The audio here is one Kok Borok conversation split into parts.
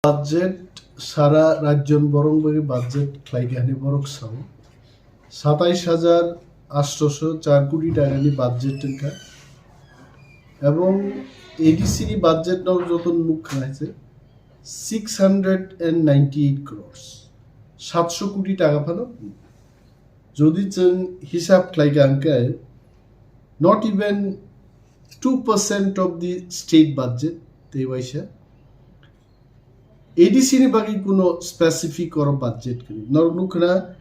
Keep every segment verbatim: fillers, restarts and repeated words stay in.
Budget sara rajyon borong bagwi budget khlaikha hinwi borok sao. Satais hajar atsho char koti takani budget wngkha. Ebong A D C ni budget no joto nukha hai se six hundred and ninety eight crores. Satsho koti taka phano. Jodi chwng hisab khlaikha hwnkhe, not even two percent of the state budget, tei waisa. A D C ni bagwi kuno specific oro budget kwrwi. Norok nukha na,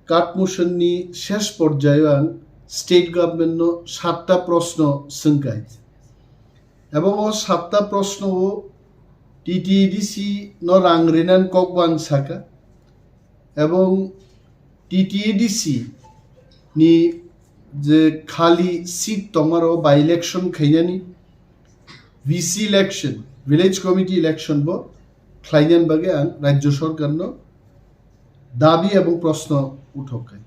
Katmuson ni shesh porjayo ang state government no satta proshno swngkha hai. Ebong o satta proshno o T T A D C no rang rinan kok bo ang saka. Ebong T T A D C ni je khali seat tongmaro by election khainani, V C election, village committee election bo khlainani bagwi ang rajyo sorkar no dabi ebong proshno uthok khai.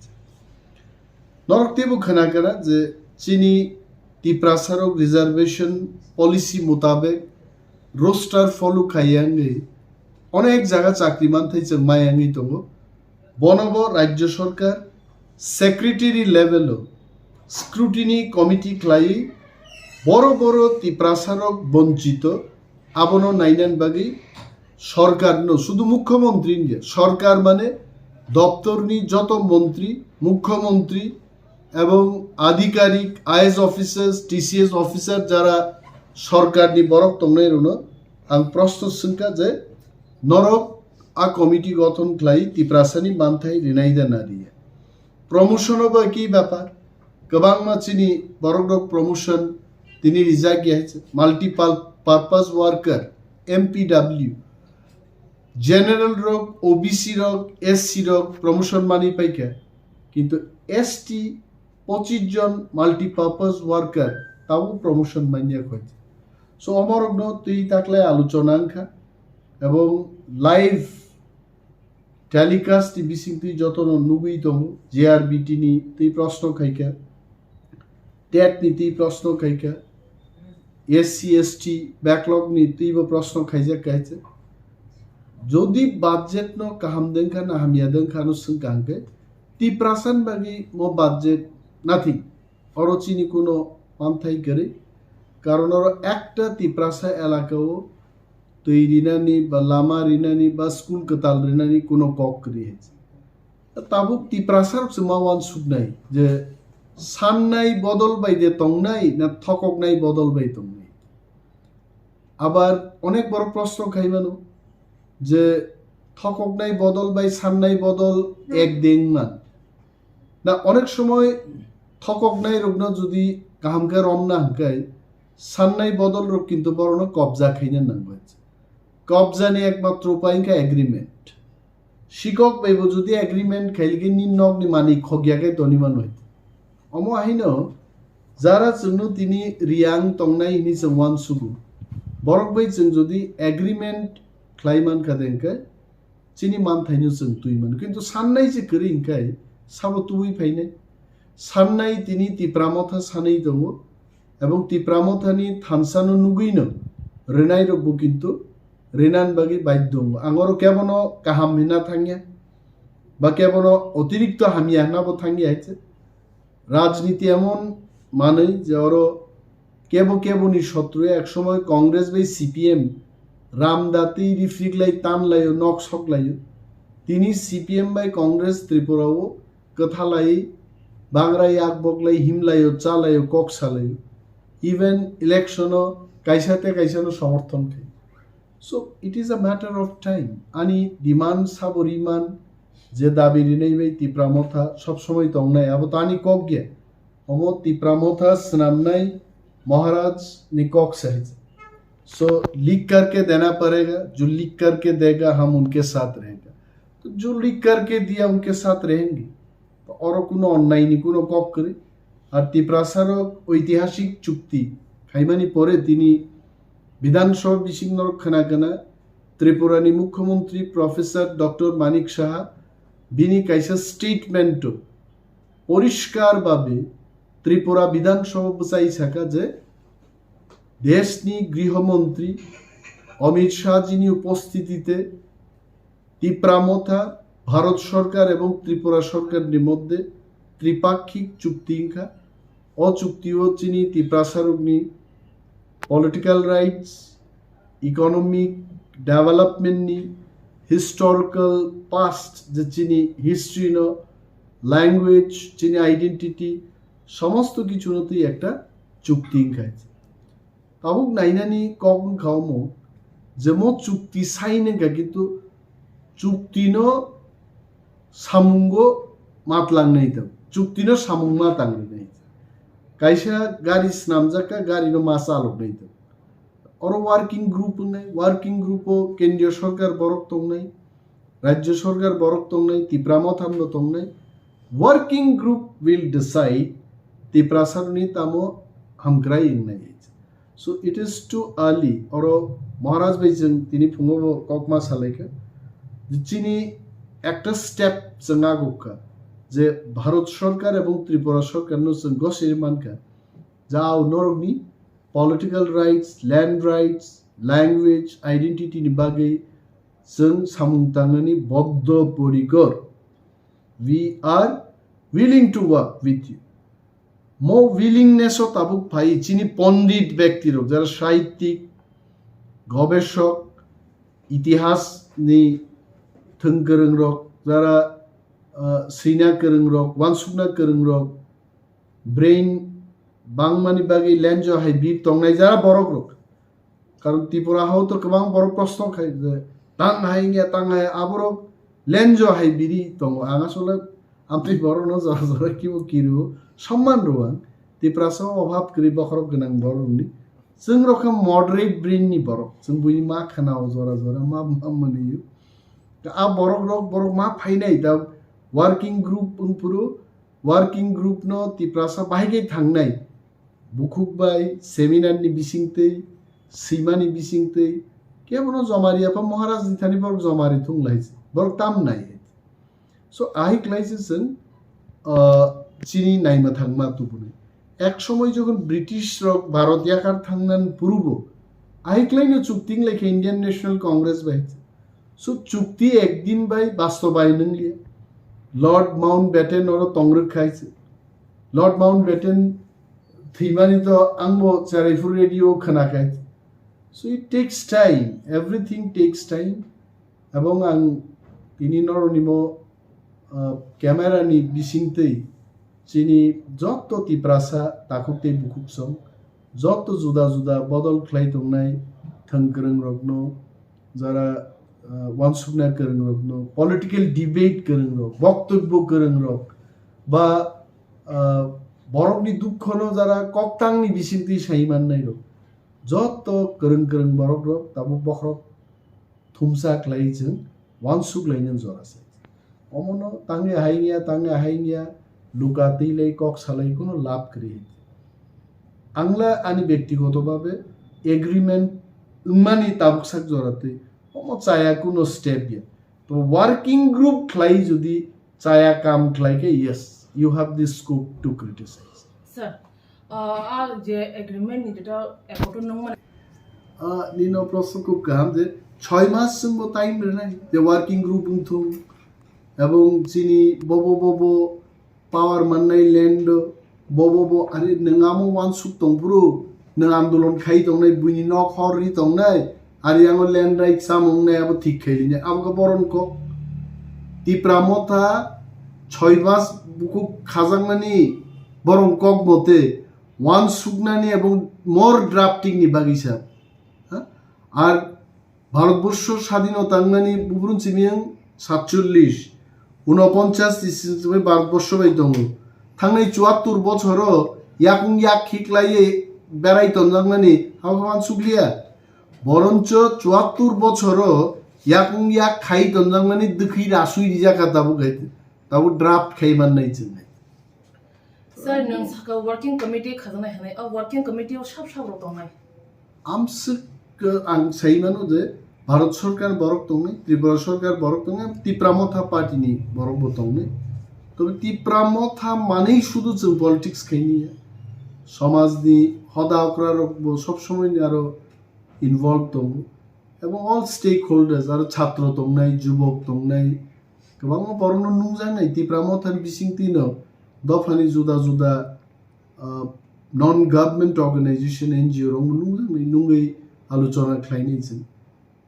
Norok teibo khna kana je chini Tiprasarok reservation policy mutabek roster follow khai yangwi onek jaga chakri manthai chwng mai yangwi tongo. Bono bo rajyo sorkar secretary level o scrutiny committee khlaiwi boro boro Tiprasarok bonchito abono nainani bagwi sorkar no, sudu mukhyamantri hiya, sorkar mane doptor ni joto montri, mukhyamantri ebong adhikarik, I A S officers, T C S officer jara sorkar ni borok tongnai rokno ang proshno swngkha je norok a committee gothon khlai Tiprasa ni manthai rinai da na riya. Promotion o bo ki bepar, kwbangma chini borok rok promotion tini rijak ya, multiple purpose worker, M P W, general rok, O B C rok, S C rok promotion mani paikha, kintu S T pochis jon multipurpose worker tabo promotion manya khoi. So omorokno twi taklai aluchona wngkha ebong live telecast ni bisingtwi jotono nugwi tongo, J R B T ni twi proshno khaikha, tet ni twi proshno khaikha, S C S T backlog ni twibo proshno khaijak kaisa. Jodi budget no kaham dengkha na hamya dengkha no swngkha hwnkhe Tiprasa ni bagwi mo budget nothing. Oro chini kuno manthai kwrwi. Karon oro ekta Tiprasa elaka o twi rinani ba lama rinani ba school kwtal rinani kuno kok kwrwi hai. Tabuk Tiprasa rok se ma uansuknai je sannai bodol bai de tongnai na thokoknai bodol bai tongnai. Abar onek borok proshno khai mano je thokoknai bodol bai sannai bodol ek deng man. Na onek somoy thokoknai rokno jodi kaham khe romna hwnkhe sannai bodol rok kintu borokno kobja khaina nangbai. Kobja ni ekmatro upai wngkha agreement. Sikok bai bo jodi agreement khailike ni nok ni mani khokya khe toni manoi. Omo haino jara chwngno tini riyang tongnai hini chwng uansugo. Borok bai chwng jodi agreement khlai mankha de hwnkhe chini manthaino chwng twi mano. Kintu sannai se kwrwi hwnkhe sabo tubui phainai. Sannai tini Tipra Motha sanwi tongo. Ebong Tipra Mothani thansa no nugwi no rwnai rok bo kintu rinan bagwi baidhyo wngo. Ang oro kebono kaham hina thangya, ba kebono otirikto hamya hina bo thangya hai se. Rajniti emon manwi je oro kebo keboni sotru, ek somoy Congress bai C P M ramda twi rifriklai tanlaio, nok soklaio. Tini C P M bai Congress Tripura o kwthalai, bangrai yakboklai, himlaio, chalaio, kok salaio. Even election o kaisa te kaisa no somorthon khai. So it is a matter of time. Ani demand sabo riman je dabi rinai bai Tipra Motha sob somoi tongnai, abo to ani kok ge. Omo Tipra Motha swnamnai Maharaj ni kok se hai. So लिख करके देना पड़ेगा, जो लिख करके देगा हम उनके साथ रहेगा। तो जो लिख करके दिया उनके साथ रहेंगे। Oro kuno onnai ni kuno kok kwrwi. Ar Tiprasa rok oitihasik chukti khaimani pore tini Bidhan Sabha bising norok khna gana Tripura ni Mukhyamantri Professor Doctor Manik Saha bini kaisa statement o poriskar babe Tripura Bidhan Sabha bwchai saka je deshni griho montri Amit শাহজিনি উপস্থিতিতে তিপ্রা মথা ভারত সরকার এবং ত্রিপুরা সরকারনি মধ্যে ত্রিপাক্ষিক চুক্তি ইংখা। অ চুক্তিও চিনি তিপ্রাসারুকনি political rights, economic development ni, historical past je chini history no, language, chini identity, সমস্ত কিছু নতুই একটা চুক্তি ইংখাইছে। Tabuk nainani kok wngkha omo je mo chukti sign wngkha, kintu chukti no samungo matlangnai tong, chukti no samung ma tangnai. Kaisa gari snamjak kha, gari no ma chaloknai tong. Oro working group wngnai, working group o kendriya sorkar borok tongnai, rajya sorkar borok tongnai, Tipra Motham no tongnai. Working group will decide Tiprasarni tamo hamkrai wngnai. So it is too early. Oro Maharaj bai chwng tini phungo bo kokma salaikha. Chini ekta step chwng agukha je Bharat sorkar ebong Tripura sorkar no chwng gosiri mankha. Jao norokni political rights, land rights, language, identity ni bagwi chwng samung tangnani boddo porikor. We are willing to work with you. Mo willingness o tabuk phai chini pondit bekti rok, jara sahittik, gobeshok, itihas ni thwng kwrwng rok, jara, ah, swina kwrwng rok, wansukna kwrwng rok, brain bangmani bagwi lenjo hai bir tongnai jara borok rok. Karon Tripura hao to kwbang borok proshno khai je tang hai wngya, tang hai, aborok lenjo hai biri tongo. Ang asole amtwi borok no jora jora kibo kirio somman rwo ang. Tiprasa obhab kwrwi bokhorok gwnang borok ni. Chwng rok khe moderate brain ni borok. Chwng buini ma khwnao jora jora ma, ma manwi. A borok rok borok ma phainai da working group wngphuru working group no Tiprasa bahai khe thangnai. Bukhuk bai seminar ni bisingtwi, swimani bisingtwi, kebono jomari apha Maharaj ni thani borok jomari thung lai, borok tam nai. So, ahik lai se chwng, ah, chini naima thangma tubunai. Ek somoi jokhon British rok Bharat yakar thangnan purubo, ahik lai no chukting lai khe Indian National Congress bai. So, chukti ekdin bai bastobayon wngya. Lord Mountbatten oro tongrwk khai se. Lord Mountbatten thwimani to angbo Cheraipur radio khwnakhai. So it takes time, everything takes time. Ebong ang tini noroni mo, ah, camera ni bisingtwi chini jotto Tiprasa takhuk tei bukhuk song, jotto juda juda bodol khlai tongnai thwngkwrwng rokno, jara, ah, wansukna kwrwng rokno, political debate kwrwng rok, boktobbo kwrwng rok, ba, ah, borokni dukhono jara koktangni bisingtwi sai mannai rok, jotto kwrwng kwrwng borok rok tabuk bokhorok thumsa khlai chwng wansuk laina jora se. Omono tangwi haingya, tangwi haingya, luka twi lai kok salai kuno lab kwrwi. Angla ani bektigoto babe agreement wngmani tabuk sak jora twi omo chaya kuno step ya. To working group khlai jodi chaya kam khlai khe, yes, you have the scope to criticize. Sir, uh, a je agreement ni jeta accord nung man. Ah, nino proshno khub kaham je choi mas chwngbo time rwnai je working group wngthung ebong chini bobo bobo power mannai land o, bobo bo, are nwng amo wansuk tongphuru, nwng andolon khai tongnai, buini nok hor ri tongnai, are yango land right chamung nai abo thik khai linai, abo khe boron kok. Tipra Motha choi mas bukhuk khajaknani boron kok mote wansuknani ebong more drafting ni bagwi sa. Ha? Ar Bharatborsho sadhino tangmani bubrun chimiyang satchollish, unoponchas ni simi Bharatborsho bai tongo. Thangnai chuattur bochoro yakung yak khiklaiye berai tonjakmani habo wansukliya. Boroncho chuattur bochoro yakung yak khai tonjakmani dwkhwi rasui rijak kha tabuk hai, tabuk draft khai mannai chwngnai. Sir, nwng saka working committee khajaknai hwnwi, o working committee o sab sab rok tongnai? Amswk, uh, ang sai mano je Bharat Sarkar borok tongnai, Tripura Sarkar borok tongnai, Tipra Motha Party ni borok bo tongnai. Tobe Tipra Motha manwi sudu chwng politics khaini ya. Somaj ni hoda okra rok bo sob somoi ni aro involve tongo. Ebong all stakeholders, aro chhatro tongnai, jubok tongnai, kwbangma borokno nungjaknai Tipra Mothani bisingtwino dophani juda juda, ah, non government organization, N G O rokno nungjaknai, nungwi alochona khlainai chwng.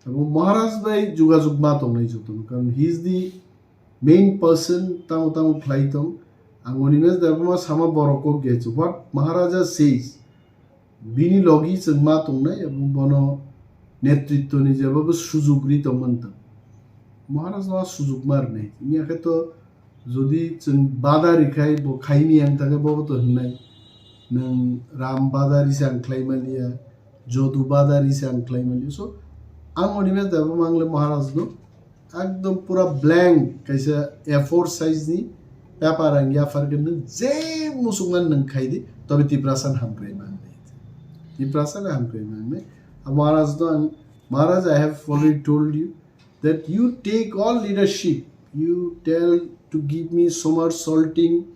Abo Maharaj bai jogajog ma tongnai jotono, karon he is the main person, tamo tamo khlai tong. Ang Animesh Debbarma sama borok kok ge chu, what Maharaja says, bini logi chwng ma tongnai, abo bono netritwni jeba bo sujug ri tongmani tong. Maharaj no sujug ma rwnai. Wngya khe to jodi chwng bada rikhai bo khaini ang thangkhe bo to hwnai, "Nwng Ram bada ri se ang khlai maliya, Jodu bada ri se ang khlai maliya." So, ang Animesh Debbarma le Maharaj no ekdom pura blank kaisa A four size ni paper ang yaphar khe nwng je musukmani nwng khai di, tobe Tiprasa ni hamkrai mangnai. Tiprasa ni hamkrai mangnai. Maharaj no ang, "Maharaj, I have already told you that you take all leadership. You tell to give me somersaulting.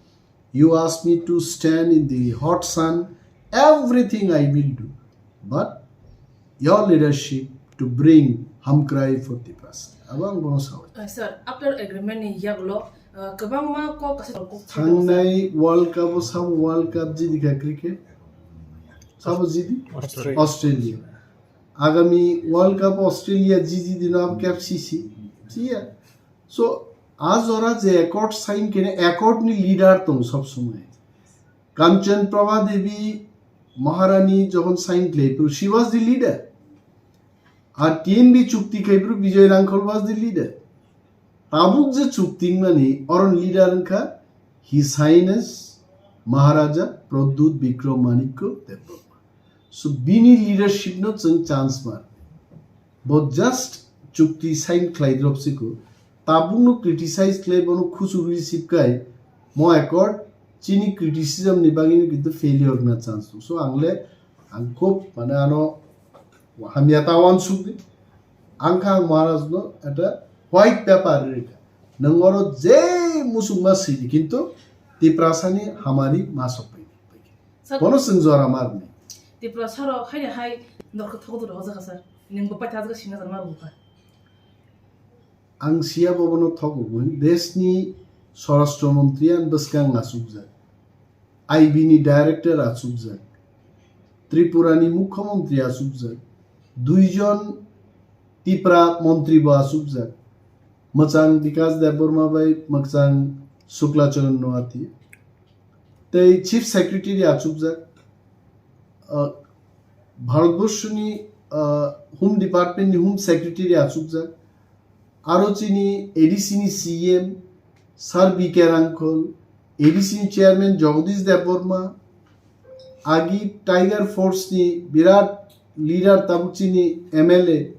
You ask me to stand in the hot sun. Everything I will do. But your leadership to bring Hamkrai for Tiprasa." Abo ang bono sao. Uh, sir, after agreement ni yagulo, uh, kwbangma kok kasa kok Thangnai World Cup o sabo World Cup jidi kha cricket. Sabo jidi? Australia. Australia. Agami World Cup Australia jidi dino abo kep sisi. Siya. So, a jora je accord sign kene accord ni leader tong sob somoi. Kanchan Prabha Devi Maharani jokhon sign khlai phuru, she was the leader. Ar T N B chukti khai phuru Bijoy Rangkhol was the leader. Tabuk je chukti mani oron leader wngkha His Highness Maharaja Pradyut Bikram Manikya Debbarma. So bini leadership no chwng chance mar. Bo just chukti sign khlai drop siko. Tabuk no criticize khlai bono khuchurwi sipkai. Mo accord chini criticism ni bagwi no kintu failure na chance. So ang le ang khub mane ano hamya ta wansuk di. Ang kha ang Maharaj no eta white paper rika. Nwng oro je musuk ma sidi kintu Tiprasa ni hamari ma sokpai. Sir, bono chwng jora marni. Tiprasa rok haini hai norok thok dura o jaga sir. Nwng bo paitha jaga sina jar maru kha. Ang siya bobono thok ugwi. Desni Swarashtra Montri ang bwskang achukjak. I B ni director achukjak. Tripura ni Mukhyamantri achukjak. Duijon Tipra Montri bo achukjak. Mwchang Bikas Debbarma bai mwchang Shukla Charan Noatia. Tei Chief Secretary achukjak, ah, Bharatborshni, ah, Home Department ni Home Secretary achukjak, aro chini A D C ni C M Sir B K Rangkhol, A D C ni Chairman Jagadish Debbarma, agi Tiger Force ni birat leader tabuk chini M L A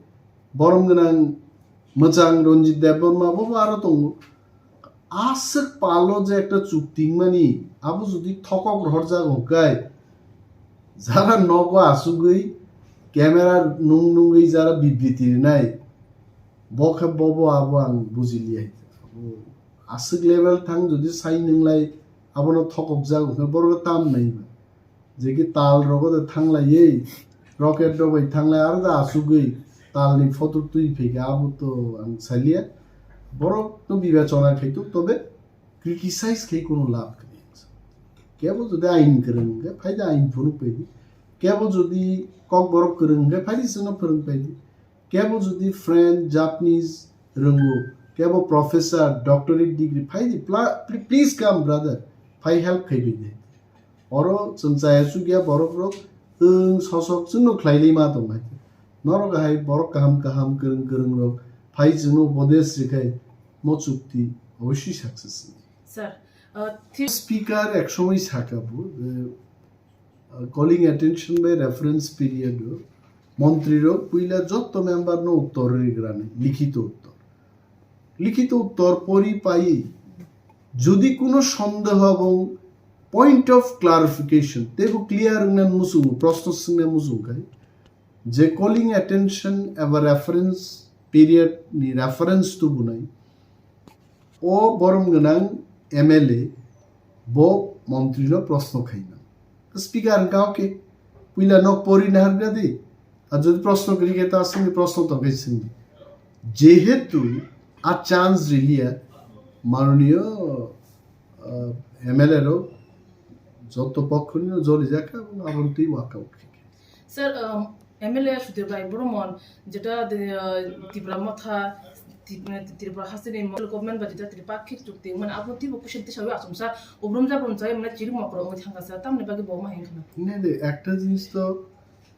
borom gwnang mwchang Ranjit Debbarma bo aro tongo. Aswk palo je ekta chukting mani, abo jodi thokok rohorjak hwnkhe, jara nogo asugwi camera nung nungwi jara bibriti rinai, bo khe bobo abo ang bujiliya. Abo aswk level thang jodi sai nunglai abono thokokjak hwnkhe borok tam naiba. Je ki tal rogo de thanglaiwi, rocket rok bai thanglai aro da asugwi talni photo twi phaikha, abo to ang saliya. Borok no bibechona khai tuk, tobe criticize khai kono lab kwrwi. Kebo jodi ain kwrwng hwnkhe phai da ain phunuk pai di. Kebo jodi kokborok kwrwng hwnkhe phai di chwngno phwrwng pai di. Kebo jodi French, Japanese rwngo, kebo professor, doctorate degree, phai di, pla-, pl-, please come brother, phai help khai bai di. Oro chwng chaya chukya borok rok, chwng sosok chwngno khlai lai ma tong hai. Norok hai borok kaham kaham kwrwng kwrwng rok phai chwngno upodesh rikhai mo chukti oboswi success ni. Sir, uh, thi- Speaker ek somoi saka bo, eh, uh, calling attention bai reference period o montri rok puila jotto member no uttor rigrani likhito uttor. Likhito uttor pori pai jodi kuno sondeho ebong point of clarification teibo clear wngna muchungo, proshno swngna muchung khai je calling attention eba reference period ni reference tubunai o borom gwnang M L A bo montri no proshno khaina. Speaker hwnkha, okay, puila nok pori naharna di, Ar jodi proshno kwrwi khe ta swngdi, proshno tongkhe swngdi. Jehetu a chance riliya, manoniyo, ah, M L A rok joto pokhonino joli jakha, aboni twi workout khaikha. Sir, um, M L A Sudhir Rai Boromon, jeta de, uh, Tipra Motha, Tip-, Tripura hasteni mo-, government ba jeta tripakhik chukti, mane abo tibo kuchuk tisawi achomsa, obrum jabrum chai, mane chiri mokro ongwi thangkha sir, tamni bagwi bo ma hengkhana. Ne de, ekta jinis to,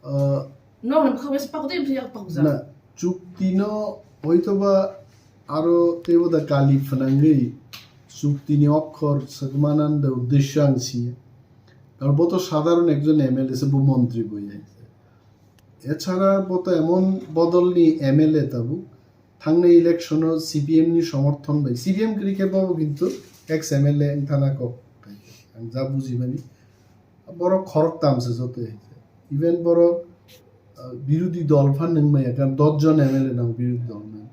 uh, no, no, bwkha wese pakotwi wngkha yak pakjak. Na, chukti no hoitoba aro teibo da kali phnangwi chukti ni okhor swkmanan da uddeshyo ang si. Karon bo to sadharon ekjon M L A se, bo montri bo ya. Echara bo to emon bodol ni M L A tabuk, thangnai election o C P M ni somorthon bai, C P M kwrwi khe bo kintu ex M L A wngthana kok. Ang ja bujimani, borok khoroktam se joto. Even borok, ah, birodhi dol phan nung maya, karon dos jon M L A nang birodhi dol nang.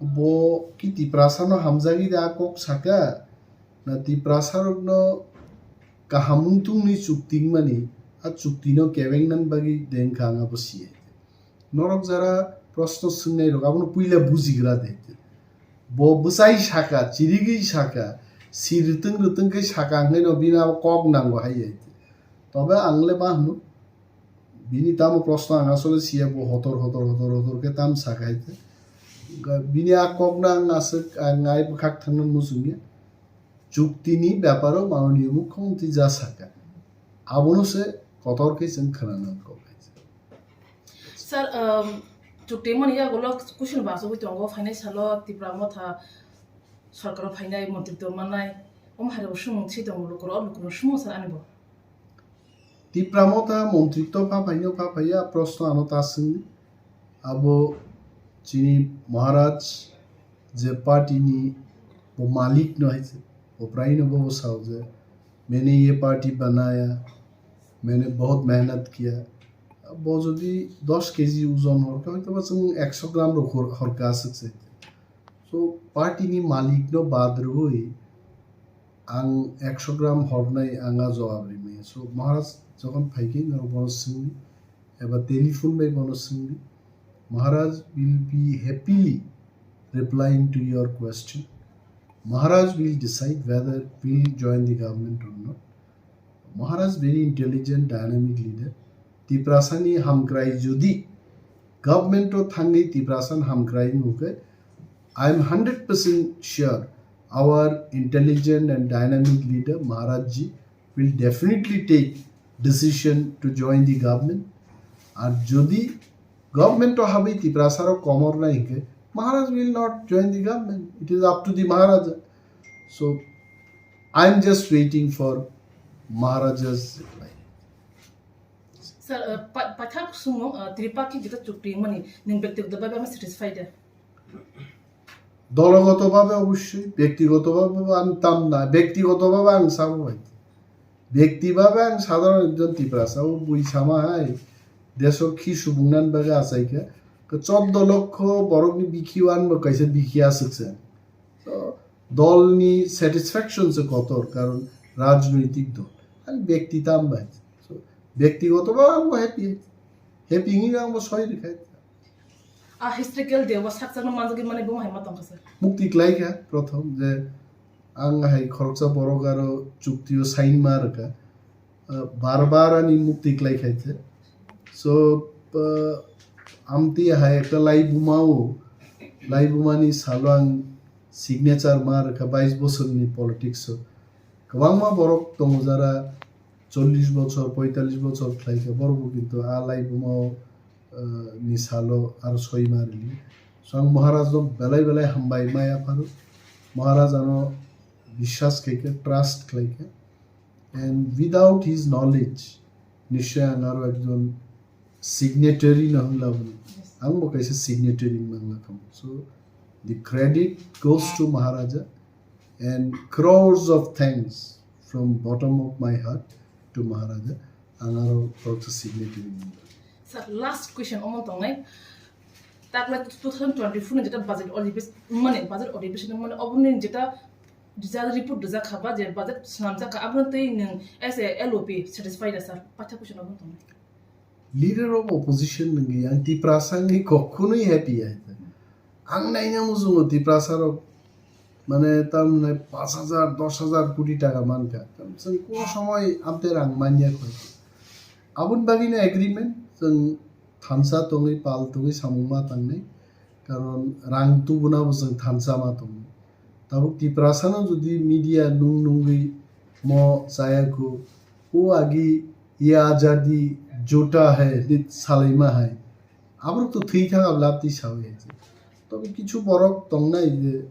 Bo ki Tiprasa no hamjagwi da kok saka, na Tiprasa rok no kaham wngtungni chukti wngmani, a chukti no kebengnan bagwi dengkha ang abo siya. Norok jara proshno swngnairok abono puila bujigra de. Bo bwchai saka, chirigwi saka, si rwtwng rwtwng khe saka hwnkheno bini abo kok nango hai ya. Tobe ang le ma hwno, bini tamo proshno ang asole siya, bo hotor hotor hotor hotor khe tam saka hai te. Ga-, bini a kokno ang aswk, ang ai bwkhak thangna muchungya. Chuktini beparo manoniyo mukhyamantri ja saka. Abono se kotor khe chwng khwnana nangkho. Sir, um, chukti mani yagulo kuching ba asugwi tongo, phainai salo Tipra Motha sorkaro phainai, montritw mannai, omo hairebo swngmung thwi tongo lukurok, o lukurok swngmung sir ani bo. Tipra Motha montritw pha phaino pha phaiya, proshno ano ta swngni. Abo chini Maharaj je party ni bo malik no hai se, bo prai no bo sao je, "Maine ye party banaya, maine bahut mehnat kiya." Bo jodi dos K G ojon horka, hoito ba chwng ekso gram rok hor-, horka aswk se. So, party ni malik no bad rwui ang ekso gram hornai ang a jawab rimaya. So, Maharaj jokhon phaikhe norok bono swngdi, eba telephone bai bono swngdi, Maharaj will be happily replying to your question. Maharaj will decide whether will join the government or not. Maharaj very intelligent, dynamic leader. Tiprasani hamkrai jodi government o thangwi Tiprasan hamkrai nukhe, I am hundred percent sure our intelligent and dynamic leader Maharaj ji will definitely take decision to join the government. Ar jodi government o habwi Tiprasa rok komor nai hinkhe, Maharaj will not join the government. It is up to the Maharaja. So I am just waiting for Maharaja's reply. Sir, uh, pa-, paithak sumung, uh, Tripakhi jeta chukti mani, nung bektigoto bhabe ama satisfied da? Dologoto bhabe obossoi, bektigoto bhabe bo ang tam na, bektigoto bhabe ang sabo bai. Bekti bhabe ang sadharon ekjon Tiprasa, o bui sama hai, desor khi subung nan bagwi achaikha. Ke choddo lokho borokni bikhi o ang bo kaisa bikhi aswk se. So, dolni satisfaction se kotor, karon rajnoitik dol. Ang bekti tam bai. So, bektigoto bhabe ang bo happy. Happy hinwi ang bo soi rikha. A historical day o sakchangno manjagwi mani bo hai ma tongkha sir. Mukti khlaikha prothom je ang hai khoroksa borok aro chukti o sign ma rwkha. Ah, bar bar ani mukti khlai khai khe. So, ah, amtwi hai ekta laibuma o, laibuma ni salo ang signature ma rwkha bais bosorni politics o. Kwbangma borok tongo jara chollish bochor, poitallish bochor khlai kha, borok bo kintu a laibuma o, ah, ni salo aro soi ma rili. So ang Maharaj no belai belai hambai maya pharo. Maharaj ano biswas khai kha, trust khlai kha. And without his knowledge, nishoi ang aro ekjon signatory no hwnla bwno. Ang bo kaisa signatory wngmang lakha. So the credit goes to Maharaja and crores of thanks from bottom of my heart to Maharaja. Ang aro khoroksa signatory wngmang. Sir, last question omo tongnai. Takla two thousand twenty-four ni jeta budget odhibes-, mane budget odhibes mane oboni jeta result report rijak kha ba je budget swnamjak kha, aboni twi nwng as a L O P satisfied da sir? Paitha question obo tong. Leader of opposition nungwi ang Tiprasa wngwi kokkunwi happy ya. Ang naina muchungo Tiprasa rok mane tamne pash hajar, dosh hajar koti taka mankha. Chwng kunu somoi amte rang manya khoi. Aboni bagwino agreement chwng thansa tongwi pal tongwi samung ma tangnai. Karon rang tubuna bo chwng thansa ma tongo. Tabuk Tiprasano jodi media nung nungwi mo chaya kho, "O agi ye azadi jhota hai," ni salaima hai. Aborok to thwi thang abo labti sawi hai. Tobe kichu borok tongnai je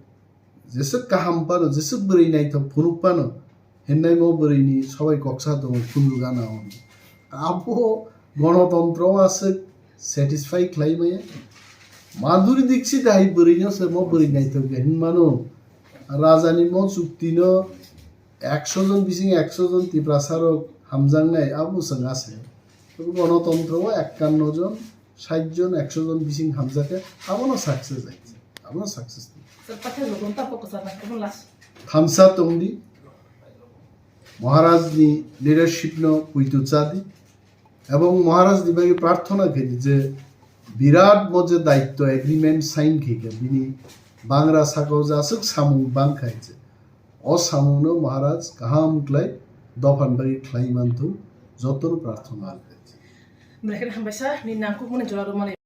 jeswk kaham phano, jeswk bwrwi naithok phunuk phano, hinnaimo bwrwini sobai koksa tongo, khunju gana hwn. Abo gonotontro o aswk satisfy khlai maya. Madhuri Dixit hai bwrwino se mo bwrwi naithok ya hinmano. Rajani mo chuktino ekso jon bising ekso jon Tiprasa rok hamjaknai, abo chwng ase. Tei gonotontro o ekkanno jon, sait jon, ekso jon bising hamjakhe, abono success hai. Abono success. Sir, pathai logon ta focus na, kamo last. Thansa tongdi, Maharaj ni leadership no puitu chadi, ebong Maharaj ni bagwi prarthana khe di je birat mo je daitto agreement sign khe khe bini bangra sakao je aswk samung bang khai je, o samung no Maharaj kaham khlai dophan bagwi khlai manthung, jotono prarthana khe. Mrekhen hambaisa ni nangkukmani jora rwmani.